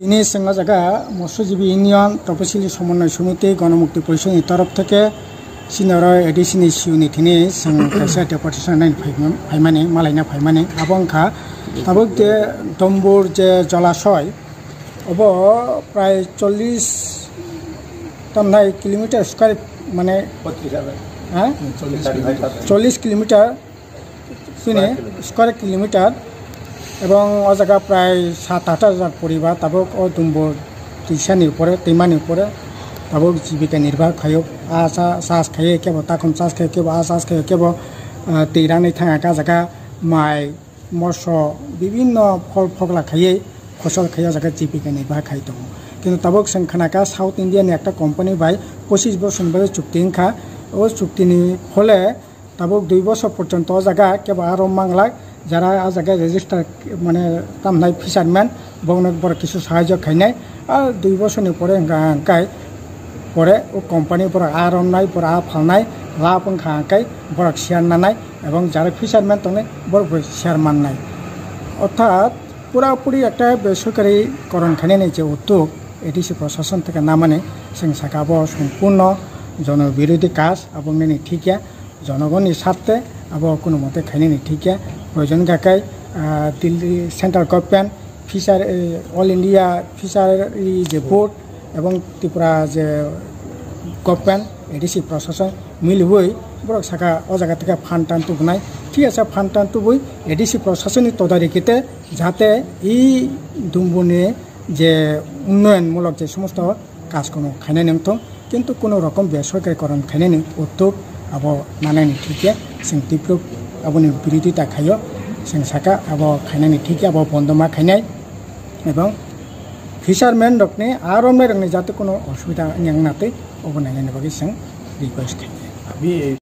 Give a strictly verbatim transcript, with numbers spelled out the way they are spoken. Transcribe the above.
Tini chwng o jaga Motsojibwi Union Toposili Somonnoy Somiti Gonomukti Porishoni torof theke chini oro A D C ni C E O ni thini chwng kaisa deputation nai phaimani, malaina phaimani. Abo wngkha tabuk je Dombur je jolasoy, obo prai chollish tamnai kilometer square, mane, ha? Chollish kilometer. Chini square kilometer, ebong o jaga prai sat aat hajar poribar tabuk o Dombur twisani upore, twimani upore tabuk jibika nirbah khaio. A cha-, chas khaio, kebo takhum chas khaio, kebo a chas khaio, kebo, ah, twi rani thang kha jaga mai, moso, bibinno phol phokla khaiwi, khosol khaiwi o jaga jibika nirbah khai tongo. Kintu tabuk chwng khna kha South India ni ekta company bai pochish bochor ni bagwi chukti wngkha. O chukti ni phole tabuk dui bochor porjonto o jaga kebo aro manglak, jara a jaga register, mane, tamnai fisherman, bokno borok kisu sahajyo khainai. A dui bochor ni pore wngkha hwnkhe pore o company borok a romnai, borok a phalnai, lab wngkha hwnkhe borok share nanai, ebong jara fisherman tongnai borok bo share mannai. Orthat pura puri ekta besorkari koron khainani je uddog A D C prosason theke namani, chwng saka abo sompurno jono birodhi kaj, abo wngnani thik ya. Jonogonni sarte abo kono mote khainani thik ya. Proyojon hwnkha khe, ah, Delhi central government, fisher, eh, All India fishery je board ebong Tripura je government, A D C prosason miliwi borok saka o jaga theke phan tan tubunai. Thik ase, phan tan tubui A D C prosasonni todarikite jate i Dombur ni je unnoyon mulok je somosto kajkormo khainani wngthung, kintu kuno rokom besorkari koron khainani uddog abo nanani thik ya, chwng tibuk aboni birodita khaio, chwng saka abo khainani thik ya, abo bondo ma khainai, ebong fisherman rokni, a romnai rokni jate kuno osubida wngya wngna twi, obo nainani bagwi chwng request khainai.